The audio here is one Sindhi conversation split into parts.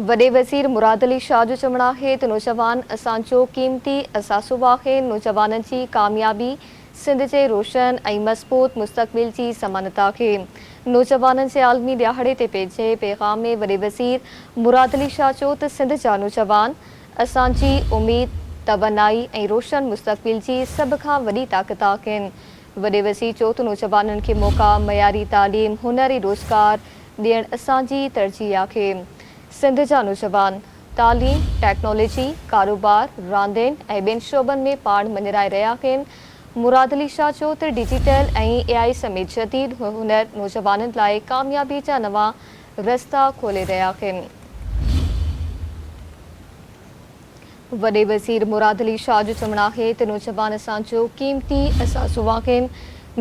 وڏي وزير مراد علي شاهه جو چوڻ آهي ته نوجوان اسان جو قيمتي اثاثو آهن، نوجوانن جي ڪاميابي سنڌ جي روشن ۽ مضبوط مستقبل جي ضمانت آهي. نوجوانن جي عالمي ڏهاڙي تي پنهنجي پيغام ۾ وڏي وزير مراد علي شاهه چيو ته سنڌ جا نوجوان اسان جي اميد، توانائي ۽ روشن مستقبل جي سڀ کان وڏي طاقت آهن. وڏي وزير چيو ته نوجوانن کي موقعا، معياري تعليم، هنر ۽ روزگار ڏيڻ اسان جي ترجيح آهي. سنڌ جا نوجوان تعليم، ٽيڪنالاجي، ڪاروبار، راندين ۽ ٻين شعبن ۾ پاڻ مڃرائي رهيا آهن. مراد علي شاهه چيو ته ڊجيٽل ۽ اي آء سميت جديد هنر نوجوانن لاء ڪاميابي جا نوان رستا کولي رهيا آهن. وڏي وزير مراد علي شاهه جو چوڻ آهي ته نوجوان اسان جو قيمتي اثاثو آهن،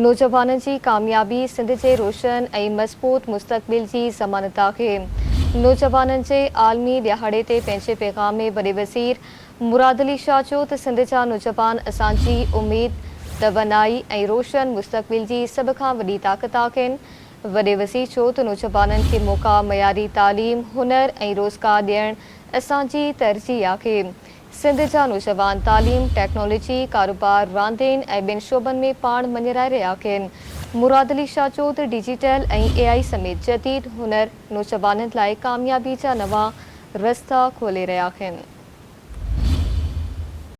نوجوانن جي ڪاميابي سنڌ جي روشن ۽ مضبوط مستقبل جي ضمانت آهي. نوجوانن جي عالمي ڏهاڙي تي پنهنجي پيغام ۾ وڏي وزير مراد علي شاهه چيو ته سنڌ جا نوجوان اسان جي اميد، توانائي ۽ روشن مستقبل جي سڀ کان وڏي طاقت آهن. وڏي وزير چيو ته نوجوانن کي موقعا، معياري تعليم، هنر ۽ روزگار ڏيڻ اسان جي ترجيح آهي. سنڌ جا نوجوان تعليم، ٽيڪنالاجي، ڪاروبار، راندين ۽ ٻين شعبن ۾ پاڻ مڃرائي رهيا آهن. مراد علي شاهه چيو ته ڊجيٽل ۽ اي آء سميت جديد هنر نوجوانن لاء ڪاميابي جا نوان رستا کولي رهيا آهن.